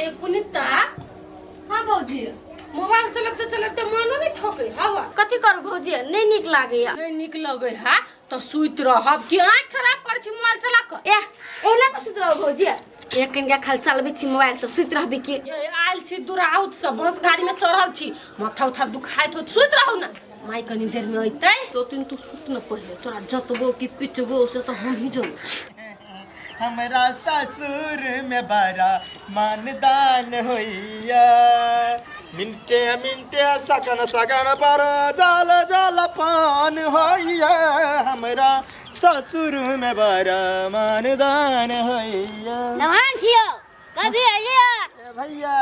ये पुनीता। हाँ भौजी। मोबाइल चलबते चलबते मनो नहीं थके हवा। कथी करू भौजी, नहीं नीक लागैया। नहीं नीक लगे है तो सुति रहब कि आँख खराब कर छी मोबाइल चला के। ए एना पर सुति रहू भौजी, एक कनिका खाली चलबै छी मोबाइल तऽ सुति रहबै की। ये आयल छी दुराउत से बस गाड़ी में चढ़ल छी, माथा उथा दुखाइत होत, सुति रहू ना। माई कनी देर में अइतै तो तीन तू सुत न पहिले, तोरा जतबो कि पिटबो से तो हम ही जनै छी। हमरा ससुर में बड़ा मानदान होइया, मिनटे मिनटे सकन सकन पर जल जल पान होइया, हमरा ससुर में बड़ा मानदान होइया। नवान छियो कभी अलियो? ए भैया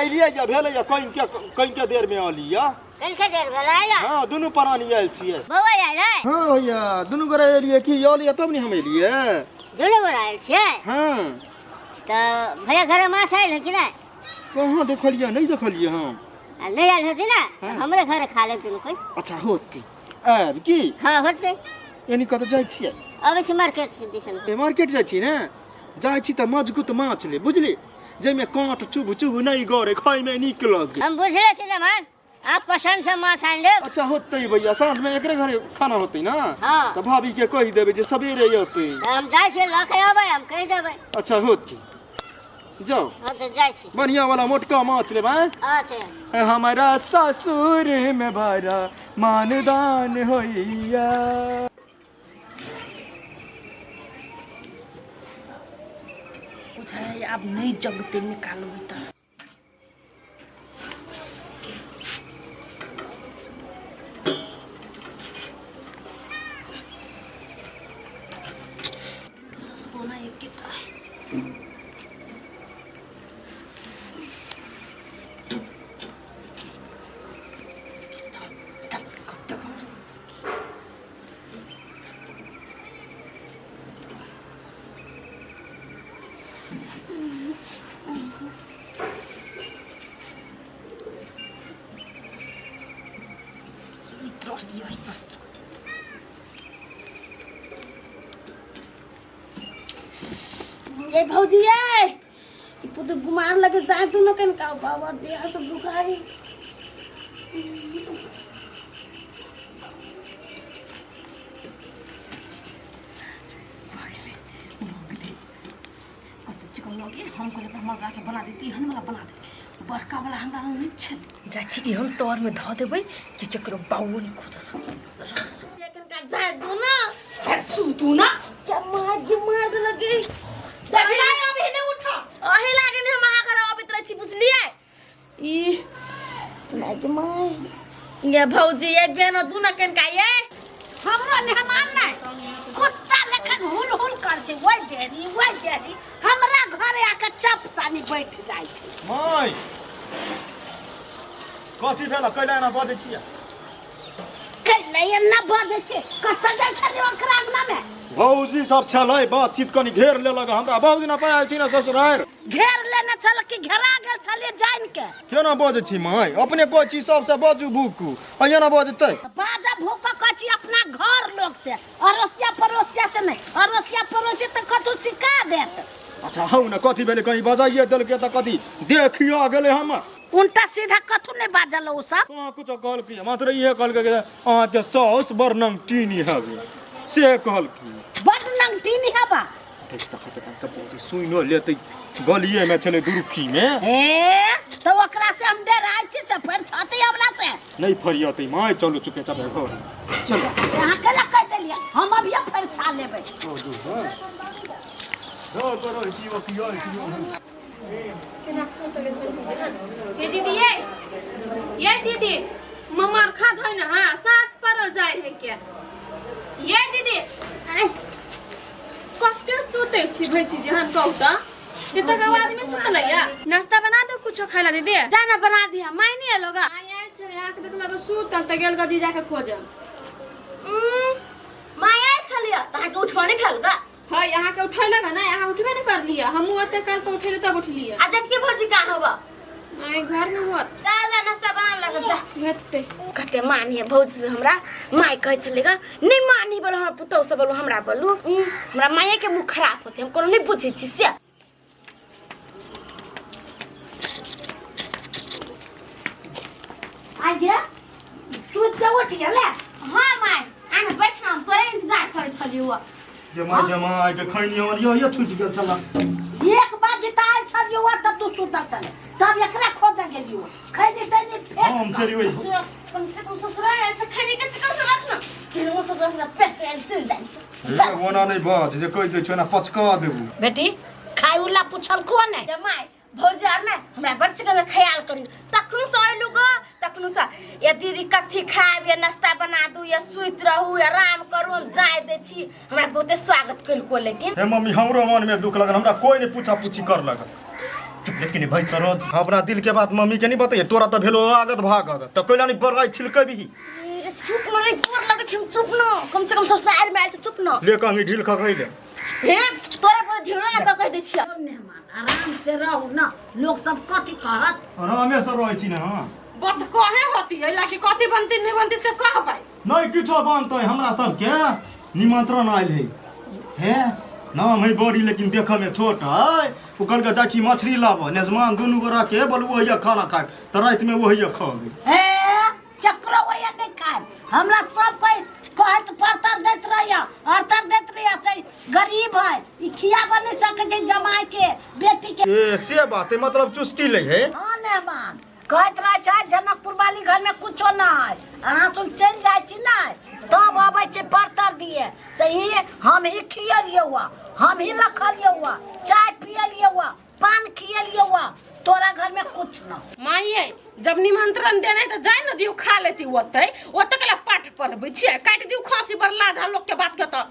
अलियै या भेलैया कनिके कनिके देर में अलिया। कनिके देर भेलै आइला? हाँ दुनू प्राणी आयल छियै। बौआ आयल है? हाँ भैया दुनू गोरा एलियै की अलियै तब ने हम एलियै। दुनू गोरा आयल छियै? हाँ। तऽ भैया घरे माछ आयल है कि नहि? कहाँ देखलियै, नहि देखलियै हम। आ नहि आयल होतै ने हाँ। हमरे घरे खा लेब दुनू कोइ। अच्छा होतै आयब की? हाँ होतै। यानी कतऽ जाइ छियै? अबै छी मार्केट दिसन। ए मार्केट जाइ छी ने? जाइ छी तऽ मजगूत माछ ले बुझली, जाहिमे काँट चुभ चुभ नहि गड़े, खाइमे नीक लगे। हम बुझले छी नमन, आप पसंद से माछ आनि लेब। अच्छा होतै भैया, साँझ में एकरे घरे खाना होतै ना? हाँ। तऽ भाभी के कहि देबै जे सबेरे अयतै। तऽ हम जाइ छी लऽ के अबै, हम कहि देबै। अच्छा होतै, जाओ। हाँ तऽ जाइ छी। बढ़िया वाला मोटका माछ लेबै। अच्छा। हमारा ससुर में बड़ा मानदान होइया। बुझाइ आब नहि जगतै, निकालबै तऽ सोना एकेटा है। सुति रहलियै बस। ए भौजी ए ई पुत गुमार लगे जाय तू न कनका बाबा देह सब दुखाई। कते चिकन लगे हम कहलियै अपना मर्दा के बना देती, एहन वाला बना दे, बड़का वाला हमरा लग नहि छै। जाइ छी एहन तर में धऽ देबै कि केकरो बाबुओ नहि खोज सकतै। कनका जाय दू ना। सुतू ना। क्या मार के मार देलक गे। अभी अभी नहि उठा। अही लागे ने हम अहाँ घर अबैत रहै छी बुझलियै। ई लागे माय ये भौजी ये बेना दू ना कनका ये। हमरो मेहमान नहीं कुत्ता लेखन हुल हुल कर छै, ओइ देरी ओइ देरी हमरा घरे आके चप सानी बैठ जाइ छै। माय कथी भेल कैला एना बजै छियै? कैला एना बजै छै? कतऽ जाइ छलियै ओकरा अंगना में? भौजी सब छलै, बातचीत कनी घेर लेलक हमरा। भौजी ना पायल छी ना ससुरारि। घेर लेने छल कि घेरा गेल छलियै जानि के? केना बजै छी माय? अपने कहै छी सबसँ बाजू भूकू, आ एना बजतै? बाजऽ भूकऽ कहै छी अपना घर लोक से, अड़ोसिया पड़ोसिया से नहि। अड़ोसिया पड़ोसी तऽ कतहु सिखा देत। अच्छा हौ ने, कथी भेलै? कहीं बजाइए देलकै तऽ कथी देखियो गेलै हमर? उल्टा सीधा कथू नहि बाजल ओ सब। कहाँ कुछो कहलकै, मात्र इहे कहलकै कि अहाँके साउस बड़ नमटीनी हवे, से कहलकै। बड़ नमटीनी हवा? देख तऽ कते तक तऽ सुइनो लेतै, गलिए में छलै दुरुखी में। ए तऽ ओकरा से हम डराइ छी से फेर छतै हमरा से। नहि फरियतै माय, चलू चुपे चापे घर चलू। अहाँ केना कहि देलियै? हम अभिये फरिछा लेबै। ये दीदी ये ये दीदी ममार खा धोइ ना। हाँ साँझ पड़ल जाय है के। ये दीदी कते सुतै छी भैची जे हन कहू त एतऽ के आदमी सुतलै या? नाश्ता बना दो कुछो खाय ला दीदी। जा ना बना दिया, माय नहीं आलो गा। माय आयल छलै, अहाँके देखलक तऽ सुतल तऽ गेल गजी जाके खोजल। माय आयल छलियै तऽ अहाँके उठबो नहि भेल गा? है अहाँके उठैलक ने, अहाँ उठबे नहि करलियै, हमहूँ ओते काल पर उठेलियै तब उठलियै। आ जबकि भौजी कहाँ हवा? आइ घर में होत। जा जा नाश्ता बना लग जा। हेतै। कते मानी है भौजी से हमरा माय कहै छलै गा, नहि मानी बोलो हमरा पुतहु से बोलू हमरा बोलू। हमरा माये के मुँह खराब होते, हम कोनो नहि बुझै छी से। आइ गे सुति के उठि गेलै। हाँ माय आन बैठ ना, हम तोरे इंतजार करै छलियौ। जमा जमा आइ के खैनी हमर यो यो छूटि गेल छला। 1 बजे तऽ आयल छलियौ तऽ तू सुतल छलै, तब एकरा खोजऽ गेलियौ खैनी तैनी फेक। हम चलि ओइ कम से कम ससुराल आयल छै खैनी के चिकन से रख ना, फिर वो सब दस पेट के सुन जाई। ओना नहि बज जे कहि दै छौ ना पचका देबू। बेटी खाय उला पुछल को नहि? जमाई भौजी आर ने हमरा बड़ चिकन के ख्याल करियो, तखनो से अयलू ग तखनो से या दीदी कथी खायब, या नाश्ता बना दू, या सुति रहू, या आराम करू, हम जाय दै छी। हमरा बहुते स्वागत कयलको। लेकिन हे मम्मी हमरो मन में दुख लगल, हमरा कोई नहीं पूछा पूछी कर लगल। चुप लेकिन भाई सरोज अपना दिल के बात मम्मी के नहीं बताइए, तोरा तो भेलो आगत भागत त कोइला नहीं बरगाई छिलके भी। रे चुप न रे, गोर लगै छै, चुप न, कम से कम ससुराल में आयल तऽ चुप न। ले कहीं ढील खगै ले। हे तोरा पर ढील ना कह दै छियै। मेहमान आराम से रहू ना, लोग सब कथी कहत? आरामे से रहै छी ना। हां बात कहे होती है लाकि कथी बनती नहीं बनती से कहबै। नहीं किछो बनतै, हमरा सबके निमंत्रण आयल है। हे नाम है बड़ी लेकिन देखऽ में छोट है। ओ कहलकै जाइ छी मछली लाबऽ, मेजमान दुनू गोरा के बोलू वही खाना खाए तऽ रातिमे वही खबै। हे केकरो वही नहीं खाए, हमरा सब कोई कहत परतर दैत रहैया अरतर दैत रहैया से गरीब है ई खियाबऽ नहीं सकै छै जमाई के बेटी के। ए से बात है, मतलब चुस्की लै है। हाँ मेहमान कहैत रहै छै जनकपुर वाली घर में कुछो ना है, अहाँ सुन चलि जाइ छी ने तब अबै छै परतर दिए से ई हम ही खियलियौ हुआ, हम ही रखलियौ हुआ, चाय पियलियौ हुआ, पान खियलियौ हुआ, तोरा घर में कुछ ना। माइये जब निमंत्रण देने तो जाय न दियौ खा लेती ओतै, ओतै कला पाठ पढ़बै छियै, काटि दियौ खांसी पर लाजा लोक के बात के तऽ।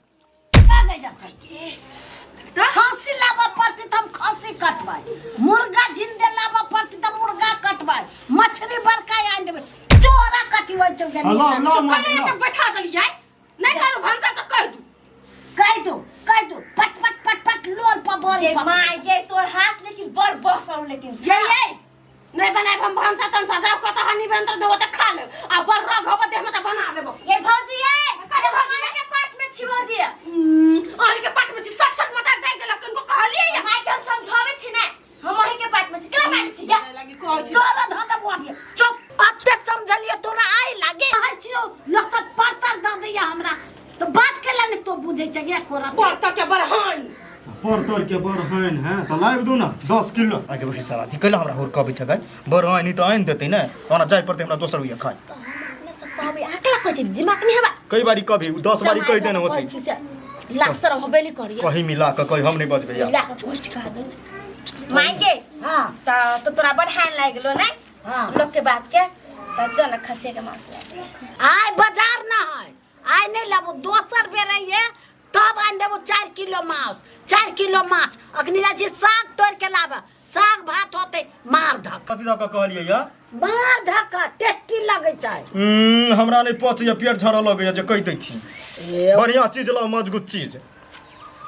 खांसी लाबऽ पड़तै तऽ हम खांसी कटबै, मुर्गा जिंदे लाबऽ पड़तै तऽ मुर्गा कटबै, मछली बड़का आनि देबै, तोरा कथी होइ छौ? कले एतऽ बैठा देलियै, नहि करू भनसा तऽ कहि दू। कहि दू कहि दू पट पट पट पट लोल पर बोल। माय ये तोर हाथ लेकिन बड़ बसौ लेकिन। ये ये नहीं बनाएब हम भनसा तनसा, जाउ कतऽ हनी बनतै तऽ ओतऽ खा लेब, आ बड़ रग होबऽ देह में तऽ बना लेब। ये भौजी ये अरे भौजी के पाट में छी भौजी, अहीं के पाट में छी, सट सट मटा दागि देलक, किनको कहलियै या माय के हम समझाबै छी ने, हम अहीं के पाट में छी, केना मानै छी? लागी कहै छी तोरा धऽ देबौ अभी, चुप। अते समझलियै तोरा आइ लागे कहै छियौ लोक सब परतर दऽ दैया हमरा, तऽ बात केला ने तो बुझै छै ये कोरा परतर के बरहान, परतर के बरहान है तऽ लाबि दू ना 10 किलो। आगे वही साला जी कैला हमरा हुर कहबै छै गै, बरहान तऽ आनि देतै ने, ओना जाय पड़तै हमरा दोसर बिया खाय। दिमाग नहीं हवा कई बारी कभी 10 बारी कहि देने होतै। लाख शरम होबे नहीं करिए, कहीं मिला के कहीं हम नहीं बजबै यार। मिला के कुछ कह दू माय के। हां त तो तोरा बढ़ान लागि गेलो ने हां लोक के बात के, त चल ना खसिया के मांस ले। आइ बाजार ना है, आइ नहीं लाबू, दोसर बेर अइहे तब आनि देबो 4 किलो मांस, 4 किलो माछ। अखनी जाइ छी साग तोड़ के लाबऽ, साग भात होतै मार धक। कथी धक कहलियै या? मार धक टेस्टी लगै छै। हमरा नहीं पचैया, पेट झरऽ लगैया जे कहि दै छी। बढ़िया चीज लाउ, मजबूत चीज।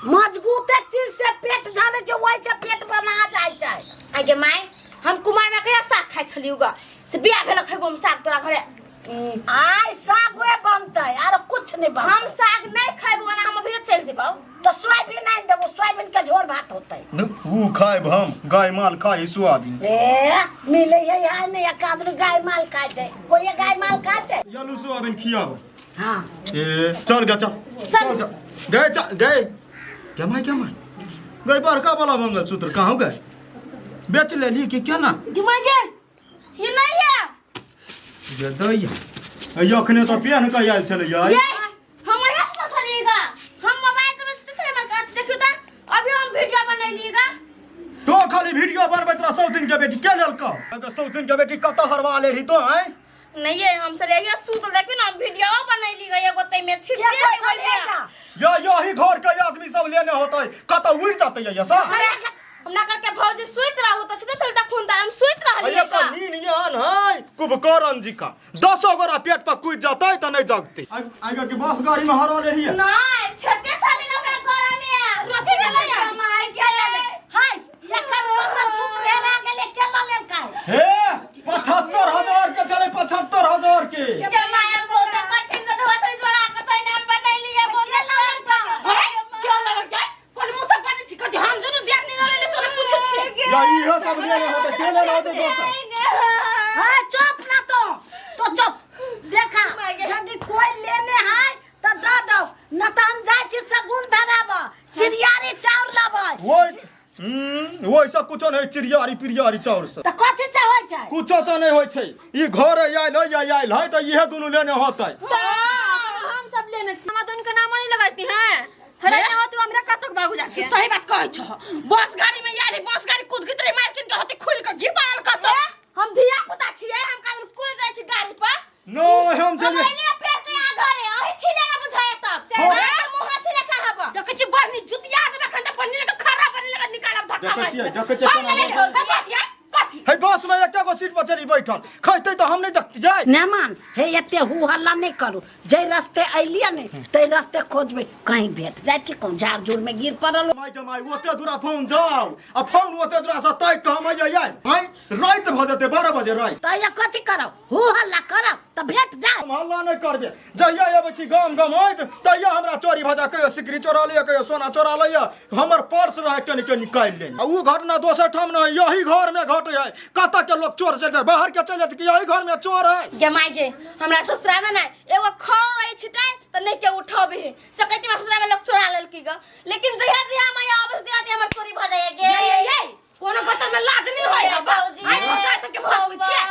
मजबूते चीज से पेट झरै छै, ओहि से पेट बना जाइ छै। आगे my हम कुमार में कहिया साग खाइ छलियौ ग, से बियाह भेल खैबो हम साग तोरा घरे। आइ साग वे बनतै आर कुछ नहीं बनतै। हम साग नहीं खैबो ना, हम अभी चलि जेबौ। तो सोयाबीन आनि देबो, सोयाबीन के झोर भात होतै। ऊ खायब हम, गाय माल खाइ सोयाबीन। ए मिलै है आइ नहीं, एक आदमी गाय माल खाइ छै, कोई गाय माल खाइ छै? आलू सोयाबीन खियाब। हां ए चल गा चल चल चल गए चल गए। क्या माय क्या माय गए बड़का वाला मंगलसूत्र कहाँ गए? बेच ले ली कि क्या ना? गे माय गे ये नहीं है ये दैया अखने तो पेन के आयल छलै यार। ये हम वही से छलिएगा, हम मोबाइल से बचते छले मर के देखियो त अभी हम वीडियो बनैलिएगा। तो खाली वीडियो बनबैत रह 100 दिन के बेटी के लेलकौ? अगर 100 दिन के बेटी कतऽ हरवा ले रही तो आय? नहीं ये हम चले ये सूत देखियो ना, हम वीडियो बनैलिएगा एगो तै में छिट के दे सब एगो या यही घर के आदमी सब लेने होतै, कतऽ उड़ जतै या सा? हमरा करके भौजी सुइत रहू त छिते चलता खून हम सुइत रहलिए। अये का नीन यान है कुभकर्ण जी का 10 गोरा पेट पर कूद जतै त नहीं जगतै। आइ के बस गाड़ी में हरा ले रही है। नहीं छते छली हमरा गोरा में रोटी भेलै मार के हाय एकर मंगलसूत्र हेरा गेलै के ल लेलकै? हे 75,000 के चले, 75,000 के। के माय बोलते कठिन से धोत जोड़ा के तै नाम बनैलिए बोलते के ललकै? कोन मुंह से बाजै छी? कथी हम दुनू ध्यान नहीं रहलै से पूछै छी। या इहो सब लेने होतै, के लेने होतै दोसर? हाय चुप ना तो तो ओहि सब कुछो नहीं चिड़ियारी पिड़ियारी चाउर से। तऽ कथी से होइ छै? कुछो से नहीं होइ छै। ई घर आयल है या आयल है तऽ इहे दुनू लेने होतै। हम सब लेने छी, हमरा दुनू के नाम नहीं लगाती हैं। हरे ना होती हमरा कतक बाबू जाके। सही बात कहै छह। बस गाड़ी में आयल है, बस गाड़ी कूद गितरे मालकिन के होती खुल के गिबाल कत। हम धिया पुता छियै, हम काल कूद जाइ छी गाड़ी पर। नो हम चलिए। हम अइलियै पेट के यहाँ घरे, अही छिले ना बुझाए तब। हाँ। चल मुँह से लेखा हब। देखै छी बड़नी जुतिया देबै खन त बड़नी लगे खड़ा बड़नी लगे निकालब धक्का। देखै छियै, देखै छियै हम केना लेले बजै। कथी है? कथी हे बस में एकटा गो सीट पर चली बैठल खसतै तऽ हम नहीं देखतियै। नेमान हे, एते हू हल्ला नहीं करू। जै रस्ते अइलियै ने तै रस्ते खोजबै, कहीं भेट जायत कि कहूँ झाड़ झूड़ में गिर पड़ल। माय के माय, ओते दूरा फोन जाओ आ फोन ओते दूरा से ताकि के हम अइयै आइ राति भऽ जेतै 12 बजे राति। तऽ ये कथी करब? हू हल्ला करब तऽ भेट जायत। हम हल्ला नहीं करबे। जहिया अबै छी गाम गमैत तहिया हमरा चोरी भऽ जाय, कहियो सिकरी चोरा लैया, कहियो सोना चोरा लैया, हमर पर्स रहै कनि के निकालि लेने। आ उ घटना दोसर ठाम नहीं, यही घर में घटे है। कतऽ के लोग चोर चलि जाय, बाहर के चलि जाय कि यही घर में चोर है। गे माय गे, हमरा ससुरा में ना एगो खौ रहे छिटाई त नहीं के उठबे है। सकैती में ससुरा में लोग चोरा लेलकी ग, लेकिन जहिया जहिया हम आबै तहिया तहिया हमर चोरी भ जाय गे। ये ये ये कोनो घटना में लाज नहीं होय है बाबूजी। आई बच्चा सबके फसबै छियै।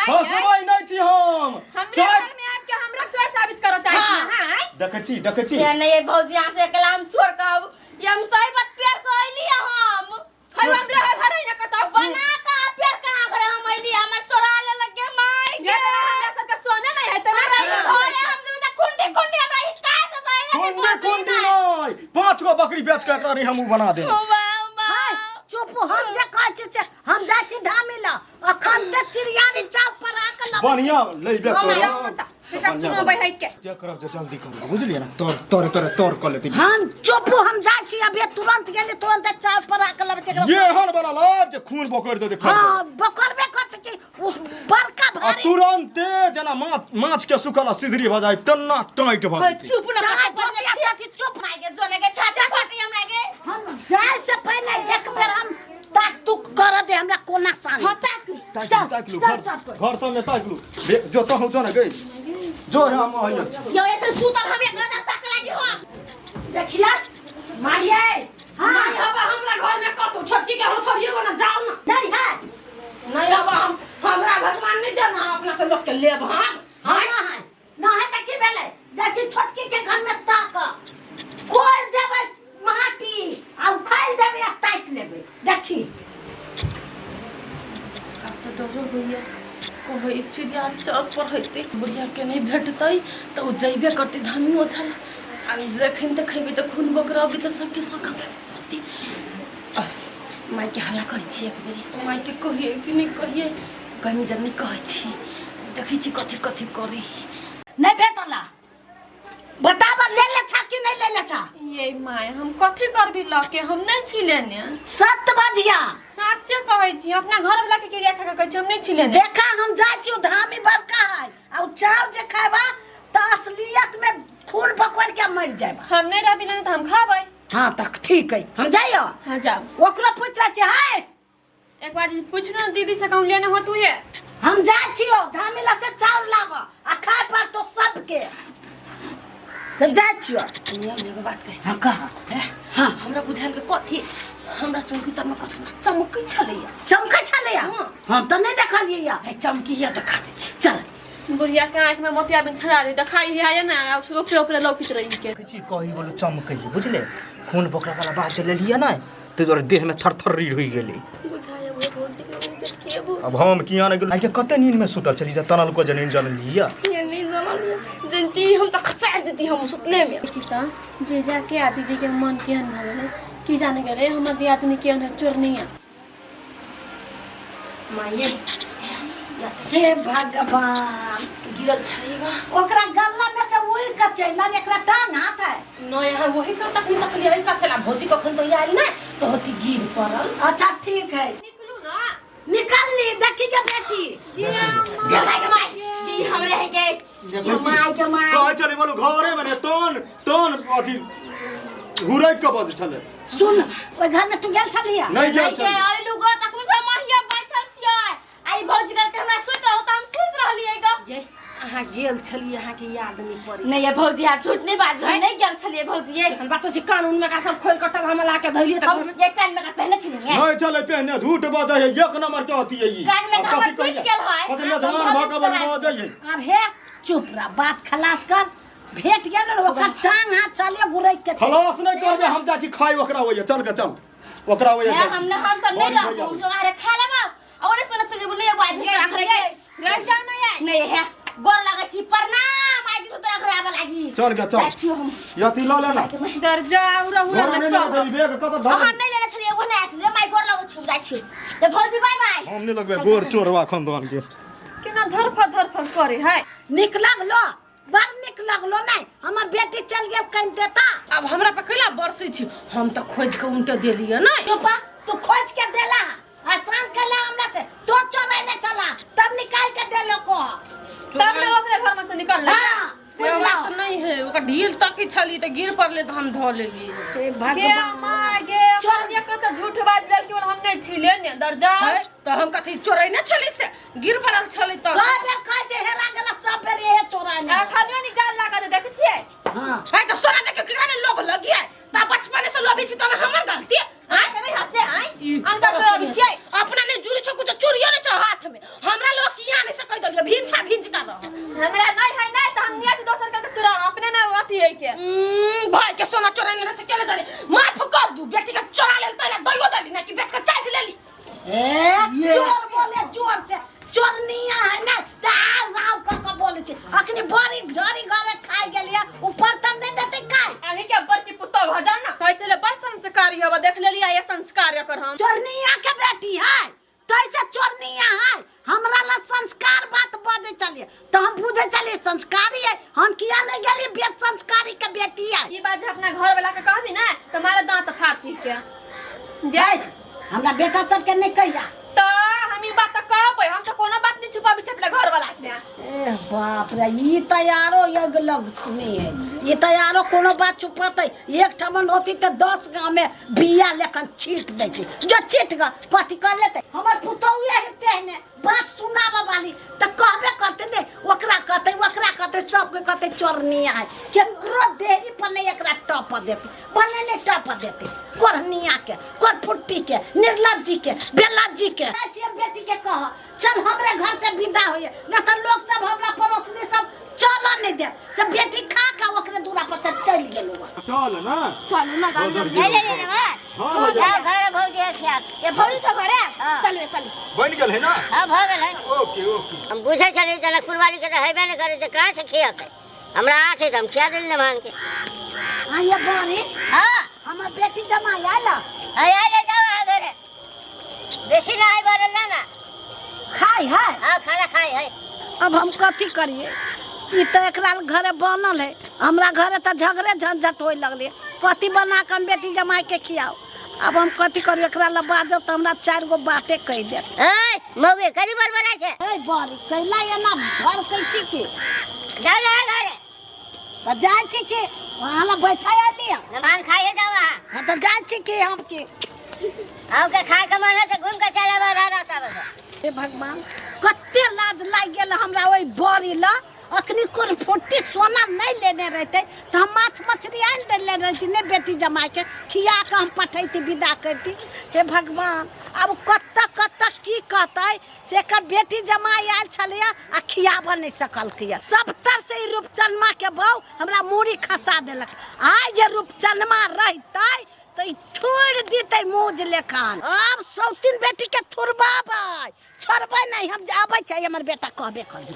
फसबै नहीं छी हम। हमरे चारि घर में आबि के हमरा चोर साबित करऽ चाहै छी। हाँ। हां। देखै छी, देखै छी। ये नहीं ये भौजी, यहाँ से अकेला हम चोर कहब, ये हम सही बात पेड़ के अइली हम। हर हमरे हर हर ना कतौ बना का पेड़ कहाँ घरे हम अइली, हमर चोरा ले लगे माय ये गे। हमरा सबके सोने नहीं है त हमरा ई घरे हम जेबै त कुंडी कुंडी हमरा ई काट देतै। कुंडी कुंडी नहीं, 5 गो बकरी बेच के एकरा रही हम उ बना देब। हाय, चुप। हम जे कहै छी से हम जाइ छी धामी लऽ, अखन ते चिड़ियारी चाउर पर आके लबै। बढ़िया लैबे करब। सुनबै है के जे करब जे जल्दी करू, बुझलियै ना? तर तर तर तर कऽ लेती। हम चुप, हम जाइ छी अभी तुरंत गेली, तुरंत चाउर पर आके लबै छी एकरा। ये एहन बना लब जे खून बोकरि देतै फट। हाँ, बकरबे करतै कि उस बड़का आ भारी। तुरंते जेना माछ के सुखल सिधरी भऽ जाइ तेना टाइट भऽ जेतै। चुप ना। चाय जोतिया कथी? चुप। माय गे, जोने के छाती फटी हमरा गे। हम जाय से पहले एक बेर हम ताक तुक कर दे हमरा कोना सान। हाँ ताक। ताकि ताकि लू चल घर सब कोइ। घर सबमे ताकि लू। जो तहु जो ना गई जो है हम आइए। यो एते सुतल हम एक गदा ताक लागी हो। देखिया मारिए। हाँ। नहीं हवा हमरा घर में कतौ छोटकी के हम थोड़िए गो ना जाओ ना। नहीं है। नहीं हवा हम हमरा भगवान नहीं देना अपना से लोग के लेब हम। हाँ ना है, ना है त की भेलै? जाइ छी छोटकी के घर में ताक कोर देबै माटी आ उखाड़ि देबै आ ताकि लेबै। देखी अब तो डरो होइए कहै चिड़िया चौक पर हेतै, बुढ़िया के नहीं भेटतै तऽ ओ जइबे करतै धामी ओछल। आ जखन तऽ खैबै तऽ खून बकराबी तऽ सबके शक हमरा होतै। मायके हल्ला करै छी एक बेरी, मायके कहियै कि नहीं कहियै? कनी देर नहीं कहै छी, देखै छी कथी कथी करै। नहीं भेटला, बताब ले ले छा कि नहीं ले ले छा? ये my, हम कथी करबी लऽ के? हम नहीं छी लेने। सत्य बजिया। साचे कहै छी, अपना घर वाला के क्रिया खा के कहै छी, हम नहीं छी लेने। देखा, हम जाइ छी, धामी बड़का है आ उ चाउर जे खाबा त असलियत में खून पकड़ के मर जाबा। हम नहीं रहबी लेने तऽ हम खाबै। हाँ तक ठीक है, हम जाइयो। हाँ जाओ। ओकरो पूछ लै छी है। एक बार पूछ ना दीदी से कहूँ लेने हो तू ये। हम जाइ छियो धामी ला से चाउर लाब आ खाए पर तो सबके से जाइ छियो। नियम एगो बात कहै छी। हाँ कहा। हैं? हाँ। हमरा बुझायल के कथी हमरा चौकी तर में कथी ना चमकै छलैया। चमकै छलैया? हाँ। हम तऽ नहीं देखलियै। हे चमकी या देखा दै छी। चल। बुढ़िया के आँख में मोतियाबिंद छड़ा रही देखाई है ना, ओकरे ओकरे लौकित रही के। किছি कही बोलो चमकै बुझले, खून बोकरा वाला बात जे लेलियै ना ताहि दुआरे देह में थरथरी होई गेलै। बुझाया वो बोलती के के बोल। अब हम किया नहि गेल आइ के कते नींद में सुतल छली जे तनल को जे नींद जनलियै। ये नहीं जानल जनती हम तो खचार देती हम सुतले में। देखी त जीजा के आ दीदी के मन केहन भऽ गेलै की जाने गेलै, हमर दियादनी केहन है चोरनी है। माये हे भगवान, गिरल छलैगा। ओकरा गल्ला में से उड़ के चलि आयल, एकरा टांग हाथ है। न यहाँ वही का तखनी तकली है का चला भौती कखन तो आयल ना तो होती गिर पड़ल। अच्छा ठीक है। निकलू ना। निकल ली देखी के बेटी। गे माय गे माय, ई हमरे है गे। देखै छी। My गे my. कहै छलै बोलू घरे में ने तन तन अथी हुरैक के बजै छलै। सुन, ओहि घर में तू गेल छलिया? नहि गेल नहीं गे छलै। अइलू गो तखनो से महिया बैठल छियै। आई भौजी कहलकै हमरा सुति रहू तऽ हम सुति रहलियै ग। ये अहाँ गेल छलियै अहाँके याद नहि पड़ै नहीं ये भौजी हाथ झूठ नहीं बाजू हम नहीं गेल छलिए भौजी ये हम बात छै कानून में का सब खोल कटल हम ला के धइलियै तऽ हम घरमे ये कान में का पहने छलिए नहीं चले पहने झूठ बजै है एक नंबर के अथी है ई कान में अब तो हमर कथी टूटि कहियै? गेल है। कथी आब यजमान हम भऽ के भौजी बजै है आब हे चुप रह बात खलास कर भेट गेल ने ओकर टांग हाथ चलिए गुरैक के खलास नहीं करबे हम जाइ छी खाइ ओकरा होइए चल के चल ओकरा होइए हे जाइ हम छी। न हम सब नहीं बड़ी रहबो भैया। हम सब अरे खा लेबो और सुन सुन नहीं एगो आदमी के रख रे रह जाओ ना यार नहीं है गोर लगै छी प्रणाम आइ के तोरा घरे आबे लागी चल के चल जाइ छियो हम यति ल ले ना डर जाओ रहू घोड़ा नहीं लेने देली बेग कत धर अहाँ नहीं लेने छलिए एगो नहीं आयल छलिए माय गोर लगै छी हम जाइ छियो ए भौजी बाय बाय हम नहीं लगबे गोर चोरवा खानदान के केना धरफड़ धरफड़ करे है नीक लगलो बड़ नीक लगलो नहीं हमर बेटी चल गेल कनि देता आब हमरा पर कैला बरसै छी हम तऽ खोजि कऽ उनटे देलियै नहि चुपा तू खोज के देला आसान कैला हमरा से तो चोरेने चला तब निकाल के देलो को तब ने ओकरे घर में से निकल हाँ से बात नहीं है ओकर ढील तक छली तऽ गिर पड़लै तऽ हम धऽ लेलियै हे गे भगवान माँ गे चोर- ये कत झूठ बाज लेल कि हम नहीं छिले ने डर जाओ है तऽ हम कथी चोरैने छली से गिर पड़ल छलै तऽ कय बेर कहै छै हेरा गेला सब बेर इहे चोराने खालियो निकाल लागा दे देख छियै हाँ है तऽ सोना देख के केकरा ने लोभ लगियै तऽ बचपने से लोभी छी तऽ हमर गलती आँय कभी हंसे आइ ई अनकर चोरबै छियै अपना नहीं जुड़ी छौ कुछ चोरियो नहीं छौ हाथ में हमरा लोग किया नहीं से कह देलियै भिनछा भिंच कर रह हमरा नहीं है नहीं त हम निया से दोसर के चुरा अपने में अथी है के भाई के सोना चोरा ने से केले दले माफ कर दू बेटी के चोरा लेल तैला दैयो दली ना कि बेच के चाट लेली ए चोर बोले चोर से चोरनिया है ना त आउ आउ क क बोले छै अखनी बड़ी झड़ी घरे खाइ गेलियै ऊपर तर दे देते काय अहीं के बड़की पुतोह भ जाओ ना कहै छले बड़ संस्कारी हब देख लेलियै ये संस्कार एकर हम चोरनिया के बेटी है तैसे चोरनिया है हमरा ला संस्कार बात बजे चलिए तो हम बुझे चलिए संस्कारी है हम किया नहीं गेली बे संस्कारी के बेटी है ई बात जे अपना घर वाला के कहबी ना तुम्हारा दांत फाड़ थी के जाय हमरा बेटा सबके नहीं कहिया तो हम ई बात त कहबै हम त कोनो बात नहीं छुपाबै छी अपना घर वाला से ए बाप रे ई तैयारो योग लक्ष्मी है ई तैयारो कोनो बात छुपतै एक ठमन होती तऽ 10 गाँव में बिया लेखन छीट दै छै जो छीट ग कथी कर लेतै हमर पुतौहे हेतै ने बात सुनाबऽ वाली तऽ कहबे करतै ने ओकरा कहतै ओकरा कहतै सबके कहतै चोरनिया है केकरो देहरी पर नहीं एकरा टप देतै भले नहीं टप देतै कोरनिया के कोरफुट्टी के निर्लज्जी के बेलज्जी के जाइ छियै बेटी के कह चल हमरे घर से विदा होइए न तऽ लोग सब हमरा पड़ोसनी सब चलऽ नहीं देत से बेटी खा के ओकरे दूरा पर से चलि गेलौ चल ना चलू ना गाड़ी उधर ले ले ले ले हाँ जाओ घर भौजी के खिया ये भौजी सब घरे हाँ। चलू चलू बन गेल है ना हाँ भऽ गेल है ओके ओके हम बुझै छलियै जनकपुर वाली के तऽ हेबे नहि करै तऽ कहाँ से खियतै हमरा आठ है तऽ हम खिया देली मेहमान के हाँ ये बड़ी हाँ हमर बेटी जमाई आयल आइ आइ ले जाओ अहाँ घरे बेसी ना है बनल ना ना खाइ है हाँ खाना खाइ है अब हम कथी करिए ई तऽ एकरा घरे बनल है हमरा घरे तऽ झगड़े झंझट होए लगलै कथी बना कऽ हम बेटी जमाई के खियाउ अब हम कथी करू एकरा लए बाजब तऽ हमरा चारि गो बाते कहि देत ऐ मौगी करी बड़बड़ाइ छै ए बड़ी कैला एना भड़कै छी की जाओ ना घरे तऽ जाइ छी की वहाँ लए बैठा अयली मेहमान खाइए जाओ अहाँ हाँ तऽ जाइ छी की हम की हमके खाए के मन है तऽ घूम के चल आबऽ रह रहता बस हे भगवान कते लाज लागि गेल हमरा ओहि बड़ी लए अखनी कुरफुटी सोना नहीं लेने रहते तो हम माछ मछली आनि देले रहती नहीं बेटी जमाई के खिया के हम पठैती विदा करती हे भगवान अब कत्त कत्त की कहतै से एकर बेटी जमाई आयल छलैया आ खियाबऽ नहि सकलकैया सबतर से ई रूपचनमा के बहू हमरा मूड़ी खसा देलक आइ जे रूपचनमा रहितै तऽ ई थोड़ि दितै मूज लेखन आब सौतीन बेटी के थुरबाबै छोड़बै नहि हम आबै छै हमर बेटा कहबे करी।